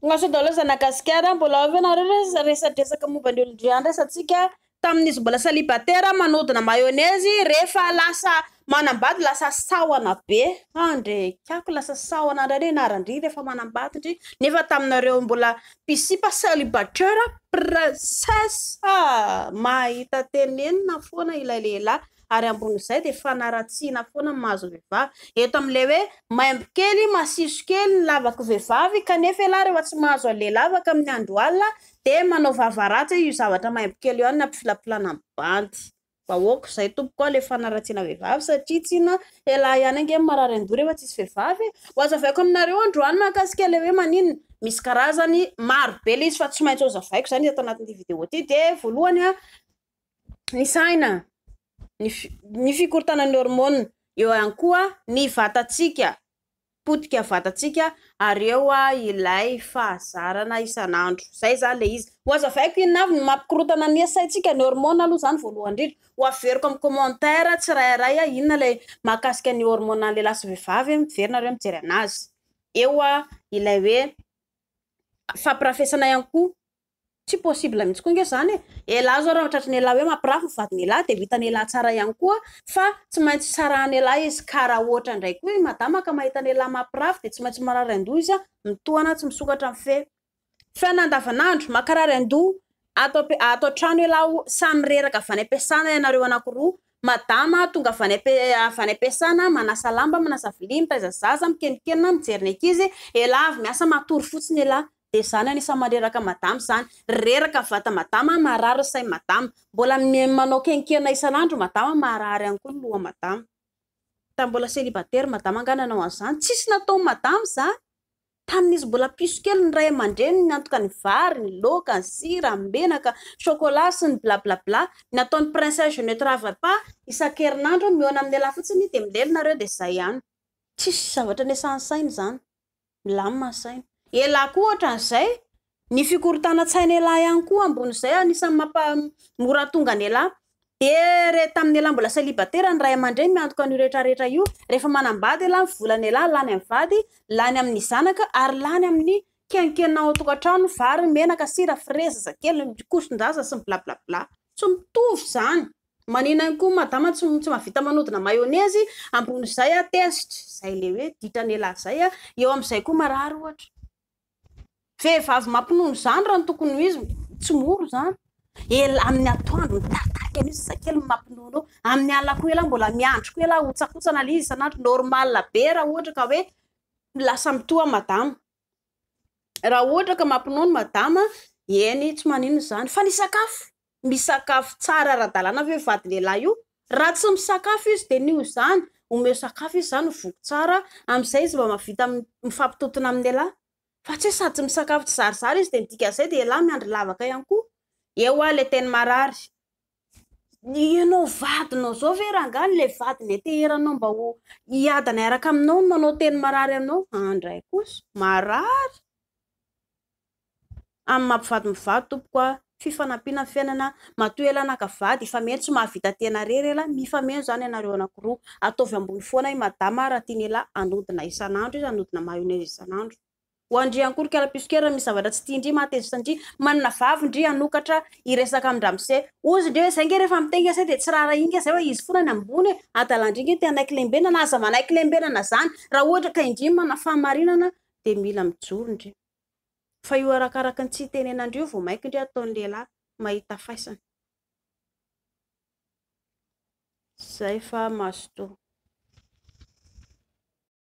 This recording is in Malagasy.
Tongasoa daholo zanagasikara, mbola ao ve nareo resadresaka momba ny olon-droa resatsika tamin'izy mbola célibataire manodina mayonnaise rehefa lasa manambady lasa sahona be. Andre kiako lasa sahona indray ny anaran-dry rehefa manambady ndry nefa taminareo mbola mpisipa célibataire princesse mahita tenenina foana ilay lehilahy ary ambonin'izay dia fanaratsiana foana ny mahazo ny vehivavy. Eto amin'ilay hoe maimbo kely, masiso kely ny lavaky vehivavy kanefa ialahy rehefa tsy mahazo an'ilay lavaka amin'ny andro alina dia manao vava ratsy hoe io zavatra maimbo kely io ihany no ampifilapilana ny bandy. Vahoaka izay tompoko ilay fanaratsiana vehivavy satria tsinona ialahy ihany ange no marary an-doha rehefa tsisy vehivavy e. Ho azavaiko aminareo androany mahakasika ilay hoe maninona. Misy karazany maro be ilay izy fa tsy maintsy hozavaiko izany ato anatin'ity vidéo ity. Dia voalohany a, ny saina, ny fikorontanan'ny hormonina, eo ihany koa ny vatantsika, potika vatantsika ary eo ilay fahazarana isan'andro. Izay izany ilay izy. Ho azavaiko inona avy no mampikorontana ny saintsika, ny hormonina aloha izany voalohany indrindra. Ho averiko amin'ny commentaire tsirairay inona ilay mahakasika ny hormonina ny lehilahy sy vehivavy, miverina nareo mijery anazy. Eo ilay hoe fampirafesana ihany koa. Tsy possible mihitsy koa nge zany e! Elah zao raha tratry ny elah hoe mampirafy ny vadiny elah dia ho hitan'ny elah tsara ihany koa fa tsy maintsy sarahan'ny elah izy ka raha ohatra indray koa i madama ka mahita ny elah mampirafy dia tsy maintsy marary an-doha izy mitohana tsy misokatra ny fe. Fiainana andavanandro, mankarary an-doha, ato ato an-trano elah samy reraka avy any am-piasana ianareo anankiroa, madama tonga avy any avy any am-piasana manasa lamba, manasa vilia, mitaiza zaza, mikenokenona, mijery ny ankizy, elah avy miasa matory fotsiny elah Dia izany anisan'ny mandreraka madama izany. Reraka vata madama, marary ny sain'i madama. Mbola manao kenkenina isan'andro madama, marary ihany koa ny loha madama. Tamin'ny mbola célibataire madama angaha nanao an'izany? Tsisy nataon'i madama izany. Tamin'izy mbola piso kely ny ray aman-dreniny niantoka ny vary, ny laoka, ny sira, ny menaka, chocolat sy ny blablabla. Ny ataon'i princesse je ne travaille pas, isan-kerinandro mihaona amin'ny lehilahy fotsiny dia milely nareo dia izay ihany. Tsisy zavatra niasan'ny saina izany. Milamina ny saina. Elah koa ohatran'izay, ny fikorontanan-tsaina elah ihany koa ambon'izay anisan'ny mampa mora tonga an'elah. Dia re tamin'elah mbola célibataire ny ray aman-dreny miantoka an'io rehetrarehetra io, rehefa manambady elah ny volan'elah lany amin'ny vady, lany amin'ny zanaka ary lany amin'ny kenkenina ao an-tokantrano, vary, menaka, sira, frezy, zazakely, koson-jaza sy ny blablabla. Tsy mitovy izany. Manina ihany koa madama tsy tsy mahavita manodina mayonnaise, ambon'izay aho tezitra, izay le hoe ditran'elah zay a, eo amin'izay koa marary ohatra. Vehivavy mampinono izany raha ny tokony ho izy, tsy mora izany. Elah amin'ny atoandro mitaritarika an'io zazakely no mampinono eo, amin'ny alina koa elah mbola miandry koa elah hotsakotsana le izy isan'andro, normal be raha ohatra ka hoe lasa mitoha madama. Raha ohatra ka mampinono madama, eny tsy maninona izany, fa ny sakafo, misakafo tsara ara-dalàna ve io vadin'elah io? Raha tsy misakafo izy dia nio izany, omeo sakafo izy izany ho voky tsara, amin'izay izy mba mahavita mifampitontona amin'elah. Fa tsy hoe sady tsy misakafo tsy zarizary izy dia ny dikan'izay dia elah miandry lavaka ihany koa. Eo hoa ilay teny marary. Ianao vadinao izao ve rangahy ilay vady nianteheranao mba ho hiadana hiaraka aminao no manao teny marary aminao? Andray kosa, marary! Amin'ny maha mpivady mivady tompoko a, fifanampiana ny fiainana, matoa elah naka vady hifameno tsy mahavita tena irery elah, mifameno izany ianareo anankiroa, ataovy ambony foana i madama raha tian'elah hanodina isan'andro izy, hanodina mayonnaise isan'andro. Ho an-dry Ankorika Rapisoke raha misy zavatra tsy tian-dry mahatezitra an-dry, manana vavy ndry hanokatra hiresaka amin-dramose. Hozy ndry hoe zay nge rehefa miteny nge zay dia tsy raharahian nge zay fa izy foana ny ambony e, adalan-dry nge te hanaiky lembenana, aza manaiky lembenana zany, raha ohatra ka indry manana fahamarinana dia mila mijoro ndry. Fa io arakaraky ny tsy hitenenan-dry io vao mainka ndry ataon'ny lehilahy mahita faisana. Zay fa mazotoa.